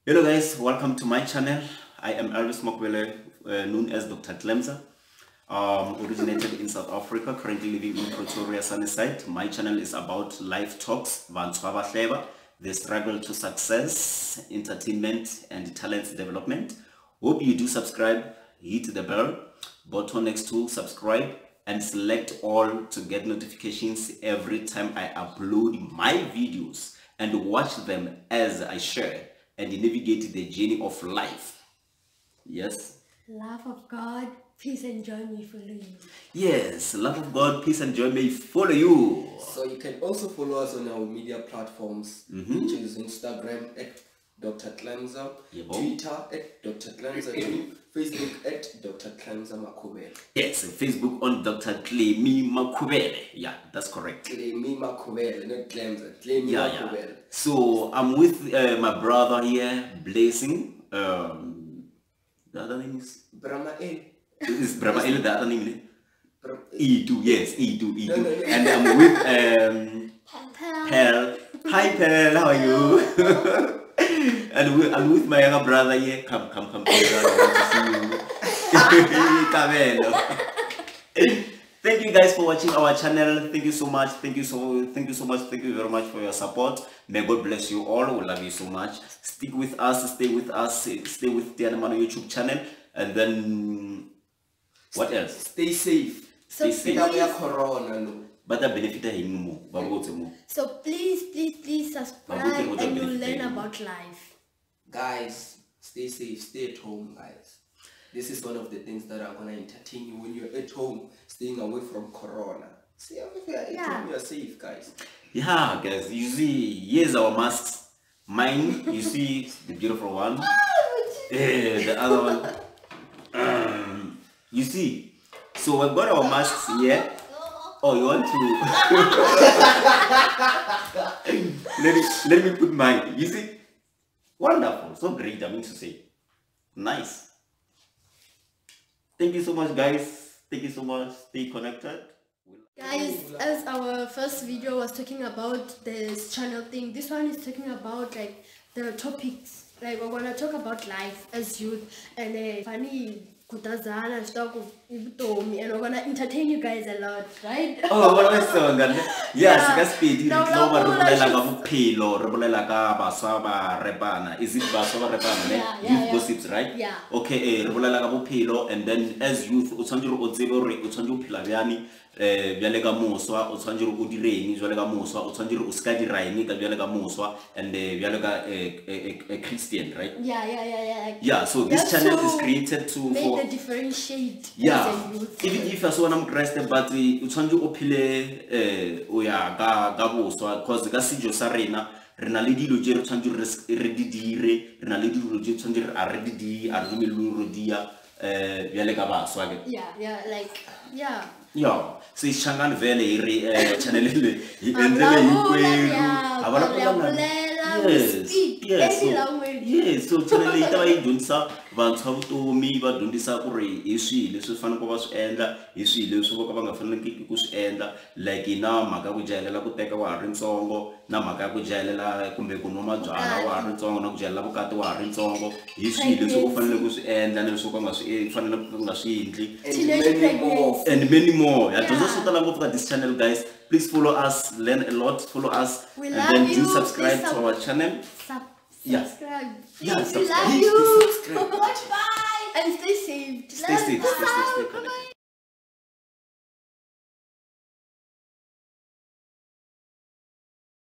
Hello guys, welcome to my channel. I am Elvis Makhubele, known as Dr. Clemsa. Originated in South Africa, currently living in Pretoria, Sunnyside. My channel is about life talks, Vantshwa ba hleba, the struggle to success, entertainment and talent development. Hope you do subscribe, hit the bell button next to subscribe and select all to get notifications every time I upload my videos, and watch them as I share and navigate the journey of life. Yes. Love of God, peace and joy may follow you. Yes, love of God, peace and joy may follow you. So you can also follow us on our media platforms, which is Instagram at Dr. Clemsa, Twitter at Dr. Clemsa 2, Facebook at Dr. Clemsa Makhubele. Yes, Facebook on Dr. Clemi Makhubele. Yeah, that's correct. Clemi Makhubele, not Clemsa. Clemi Makhubele. Yeah. So I'm with my brother here, Blessing. The other name is Brahma El. Is Brahma El the other name? E2, yes, E2, E2. No. And I'm with Pearl. Hi Pearl, how are you? And I'm with my younger brother here. Come, come, come, brother, I want to see you. Thank you guys for watching our channel. Thank you so much. Thank you so much. Thank you very much for your support. May God bless you all. We love you so much. Stick with us. Stay with us. Stay with Tiyani Mano YouTube channel. And then what else? Stay safe. Stay safe. But the benefit So please, please, please subscribe and you'll learn about life. Guys, stay safe. Stay at home, guys. This is one of the things that are gonna entertain you when you're at home, staying away from Corona. See, if you're at home, you're safe, guys. Yeah, guys, you see, here's our masks. Mine, you see, the beautiful one. Yeah, the other one. You see, so we've got our masks here. Oh, you want to? let me put mine. You see, wonderful, so great. I mean to say, nice. Thank you so much, guys. Thank you so much. Stay connected. Guys, as our first video was talking about this channel thing, this one is talking about like the topics. Like we're gonna talk about life as youth and funny kutazana and we're gonna entertain you guys a lot, right? Oh, what was so good? Yes, ka Sepedi re tlo ba re bolela ka bophelo, re bolela ka baswa ba repana. Is it baswa ba repana, ne? Youth gossips, right? Yeah. Okay, re bolela ka bophelo, and then as youth o tshwanetse o tsebe hore o tshwanetse o phela bjane, bjale ka moswa, o tshwanetse o direng jwale ka moswa, o tshwanetse o ska dira eng ka bjale ka moswa, and bjale ka a Christian, right? Yeah. Yeah, so this channel is created to for differentiate. Yeah, even if I saw one Christ, but o tshwanetse o phele o ya ka boswa, because ka sejo sa rena re na le dilo tse re tshwanetse re di dire, re na le dilo tse tshwanetse re a re di di a re dumele re dia bjale ka baswa ke. Yeah, like yeah. Yeah, so Shangan vele re channel le e endlele hinkwerhu a va Yes, yes, so channel leyi ta va yi dyondzisa vantshwa vutomi, va dyondzisa ku ri hi swihi leswi faneleke va swi endla, hi swihi leswi vo ka va nga fanelangiki ku swi endla, like na mhaka ya ku jahelela ku teka wa ha ri ntsongo, na mhaka ya ku jahelela kumbe ku nwa mabyalwa wa ha ri ntsongo, na ku jahelela vukati wa ha ri ntsongo, hi swihi leswi u faneleke ku swi endla na leswi u nga swi faneleke ku nga swi endli, and many more. Ya dyondza swo tala ngopfu ka this channel, guys. Please follow us, learn a lot, follow us, we and then you. Do subscribe to our channel. Subscribe. Yeah, Please, subscribe. We love you. Subscribe. Bye. And stay safe. Stay safe. Stay safe.